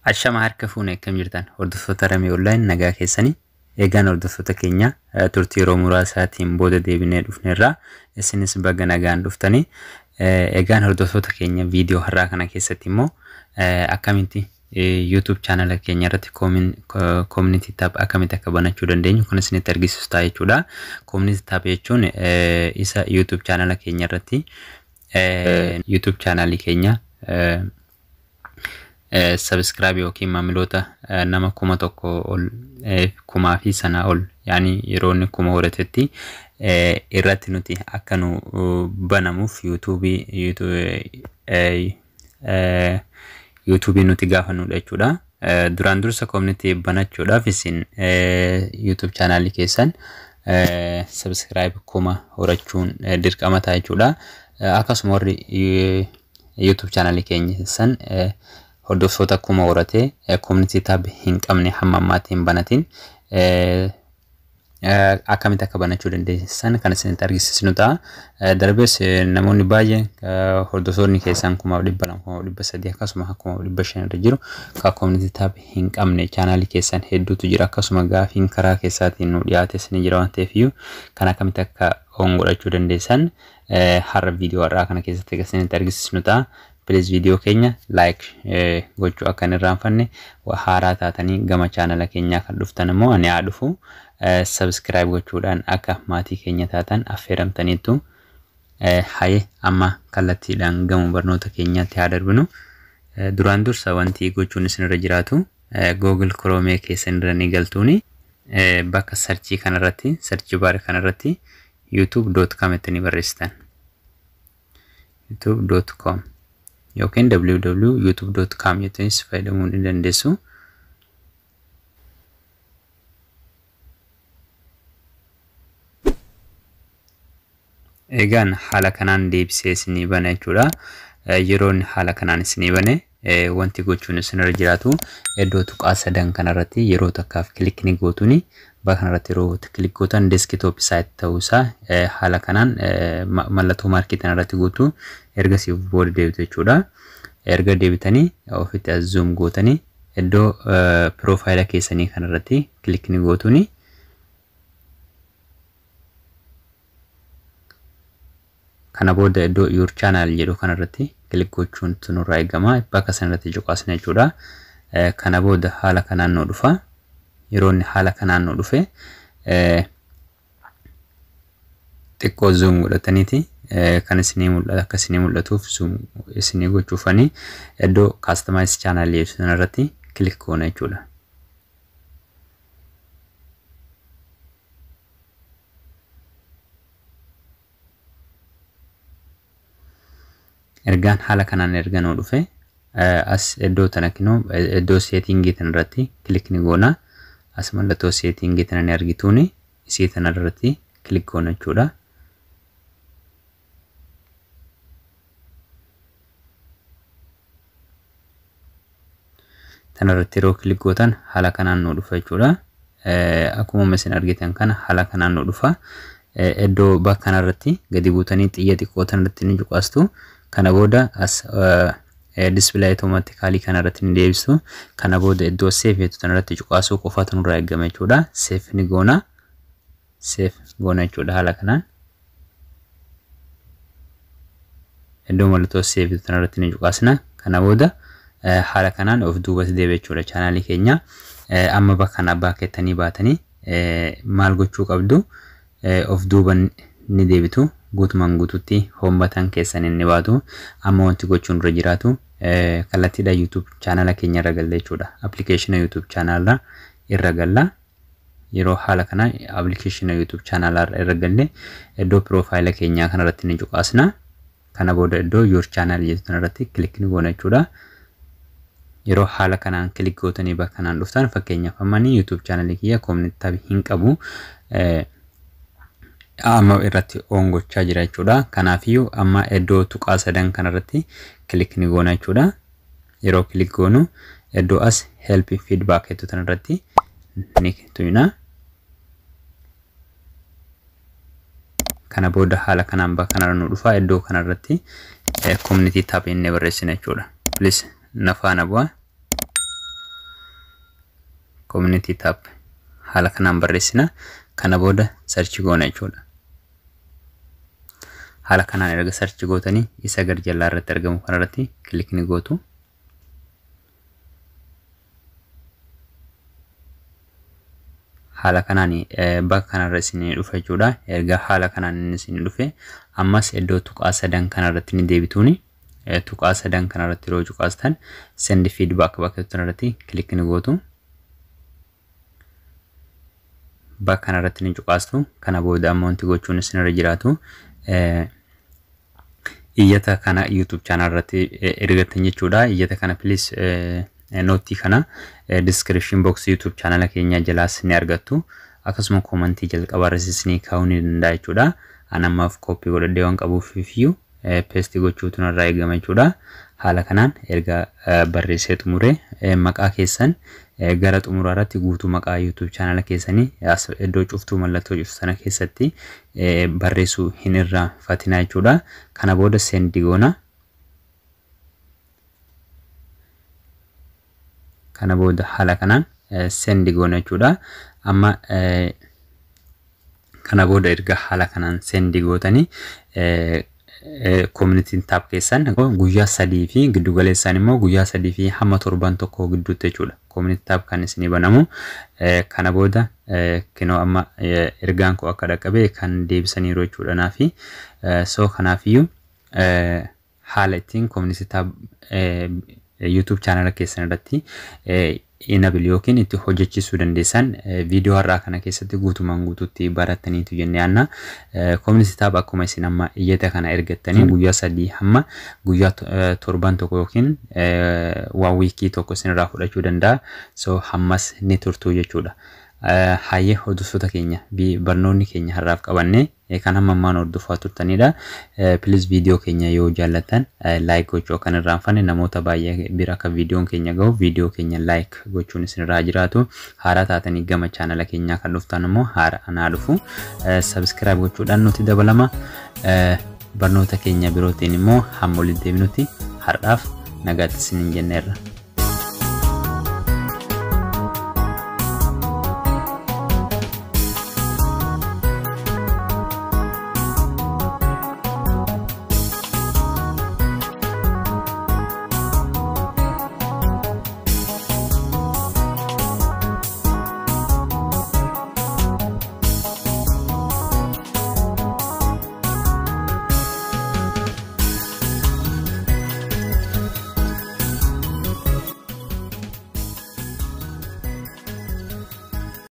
Ashama harka fuune, akkam jirtan hordoftoota Ramee Online? Nagaa keessanii? Eegaan hordoftoota keenya, turtii yeroo muraasaatiin booda deebinee dhufneerra. Isinis baga nagaan dhuftanii. Egaan hordoftoota keenya, viidiyoo har'aa kana keessatti immoo akkamitti YouTube chaanala keenya irratti community tab akkamitti akka banachuu dandeenyu kan isinitti argisiisu ta'a jechuudha. Community tab jechuun isa YouTube chaanala keenya irratti YouTube chaanalii keenya subscribe yookiin maamiloota nama 1000 ol, kumaa fi sanaa ol, yaani yeroo inni 1000 horatetti irratti nuti akka nu banamuuf YouTubeii nuti gaafannudha jechuudha. Duraan dursa community banachuudhaaf isin YouTube chaanaalii keessan subscribe 1000 horachuun dirqama ta'a jechuudha. Akkasuma warri YouTube chaanaalii keenya san hordoftoota 1000 horatee community tab hin qabne, hamma ammaatti hin banatin, akkamitti akka banachuu dandeessan kan isinitti argisiisnu ta'a. Darbees namoonni baay'een hordoftoonni keessan 2,200, 3,000, akkasuma 5,500 irra jiru ka community tab hin qabne chaanaalii keessan hedduutu jira. Akkasuma gaafiin karaa keessaatiin nu dhiyaates ni jira waan ta'eef iyyuu, kan akkamitti akka on godhachuu dandeessan har'a viidiyoo har'aa kana keessatti kan isinitti argisiisnu ta'a. Please, viidiyoo keenya like gochuu akka hin irraanfanne. Haaraa taatanii gama chaanala keenyaa kan dhuftan immoo ani haa dhufu, subscribe gochuudhaan akka maatii keenya taatan affeeramtaniittu. Haye, amma kallattiidhaan gama barnoota keenyaatti haa darbinu. Duraan dursa wanti gochuun isinirra jiraatu, Google Chrome keessan irra ni galtuuni, bakka searchii kanarratti, search bar kanarratti youtube.com itti ni barreessitan. youtube.com yookiin www.youtube.com jettanis fayyadamuu ni dandeessu. Egaan haala kanaan deebisee isinii bana jechuudha. Yeroo inni haala kanaan isinii bane, wanti gochuun isinirra jiraatu, iddoo tuqaa sadan kanarratti yeroo takkaaf click ni gootuuni. Bakka kanarratti yeroo click gootan, desktop site ta'uusaa haala kanaan mallattoo markii kanarratti gootu. Ergasii booda deebitu jechuudha. Erga deebitanii ofitti as zoom gootanii, iddoo profile keessanii kanarratti click ni gootuuni. Kana booda iddoo your channel jedhu kanarratti click gochuun nurraa eegama. Bakka sanarratti cuqaasna jechuudha. Kana booda haala kanaan nu dhufa. Yeroo inni haala kanaan nu dhufe, xiqqoo zoom godhataniiti kan isinii mul'atu, akka isinii mul'atuuf zoom isinii gochuufanii, iddoo customize channel jedhu sanarratti click goona jechuudha. Ergaan haala kanaan erga nuu dhufe, as iddoo tana kinoo iddoo settingii tana irratti click ni goona. As mallattoo settingii tana ni argituuni, isii tana irratti click goona jechuudha. Tana irratti yeroo click gootan, haala kanaan nuu dhufa jechuudha. Akkuma isin argitan kana haala kanaan nuu dhufa. Iddoo bakka kanarratti gadi buutanii xiyya xiqqoo tanarratti ni cuqaastu. Kana booda as display automatically kanarratti ni deebistu. Kana booda iddoo save jettu tanarratti cuqaasuu qofaatu nurraa eegama jechuudha. Save ni goona. Save goona jechuudha haala kanaan. Iddoo mallattoo save jettu tanarratti ni cuqaasna. Kana booda haala kanaan of duubatti deebi'a jechuudha chaanaalii keenya. Amma bakka kana baakkettanii baatanii maal gochuu qabdu? Of duuba ni deebitu. Guutumaan guututti home button keessan inni baatu. Amma wanti gochuun dura jiraatu, kallattiidhaan YouTube chaanala keenya irra galla jechuudha. Appilikeeshina YouTube chaanala irra galla. Yeroo haala kana appilikeeshina YouTube chaanala irra galle, iddoo profile keenyaa kanarratti ni cuqaasna. Kana booda iddoo your channel jettu kanarratti click ni goona jechuudha. Yeroo haala kanaan click gootanii bakka kanaan dhuftan, fakkeenyaaf ammani YouTube chaanalii kiyya community tab hin qabu. Amma irratti on gochaa jira jechuudha. Kanaafiyyuu amma iddoo tuqaa sadan kanarratti click ni goona jechuudha. Yeroo click goonu, iddoo as help feedback jettu kanarratti ni tuyna. Kana booda haala kanaan bakka kanarra nu dhufa. Iddoo kanarratti community tab inni barreessina jechuudha. Please, na faana bu'aa. Community tab haala kanaan barreessina. Kana booda search goona jechuudha. Haala kanaan erga search gootanii isa gad jalaa irratti argamu kanarratti click ni gootu. Haala kanaan bakka kanarra isinii dhufa jechuudha. Erga haala kanaan inni isinii dhufe, ammas iddoo tuqaa sadan kanarratti ni deebituuni. Tuqaa sadan kanarratti yeroo cuqaastan, send feedback bakka kanarratti click ni gootu. Bakka kanarratti ni cuqaastu. Kana booda ammoo wanti gochuun isinirra jiraatu, iyyata kana YouTube channel irratti ergattan jechuudha. Iyyata kana please nootii kana description box YouTube channel keenya jalaas ni argattu. Akkasuma koomantii jalqabaa irrattis ni kaa'uu ni danda'a jechuudha. An ammaaf copy godhadhee waan qabuuf iyyuu paste gochuutu narraa eegama jechuudha. Haala kanaan erga barreessee xumure, maqaa keessan gara xumuraa irratti guutuu maqaa YouTube channel keessanii iddoo cuftuu, mallattoo cuftuu sana keessatti barreessuu hin irraanfatinaa jechuudha. Kana booda send goona. Kana booda haala kanaan send goona jechuudha. Amma kana booda erga haala kanaan send gootanii, community tab keessan guyyaa 3 fi giddu galeessaan immoo guyyaa 3 fi hamma torban 1 gidduutti jechuudha. Community tab kan isinii banamu. Kana booda kinoo amma ergaan koo akka dhaqqabe kan deebisaniiru jechuudha naafi. So kanaafiyyuu haala ittiin community tab YouTube channel keessan irratti enable yookiin itti hojjechiisuu dandeessan viidiyoo har'aa kana keessatti guutumaan guutuutti barataniitu jennee yaanna. Community tab akkuma isin amma iyyata kana ergattanii guyyaa 3 hamma guyyaa torban 1 yookiin waan wiikii 1 isinirraa fudhachuu danda'a. So hammas ni turtu jechuudha. Hayyee, hordoftoota keenya, barnoonni keenya har'aaf qabanne kan hamma ammaan hordofaa turtanidha. Please, viidiyoo keenya yoo jaallattan like gochuu akka hin irraanfanne, namoota baay'ee bira akka viidiyoon keenya gahu viidiyoo keenya like gochuun isinirraa jiraatu. Haaraa taatanii gama chaanala keenyaa kan dhuftan immoo haara anaa dhufu. Subscribe gochuudhaan nuti dabalama. Barnoota keenya birootiin immoo hamma walitti deebinutti har'aaf nagaatti isiniin jenneerra.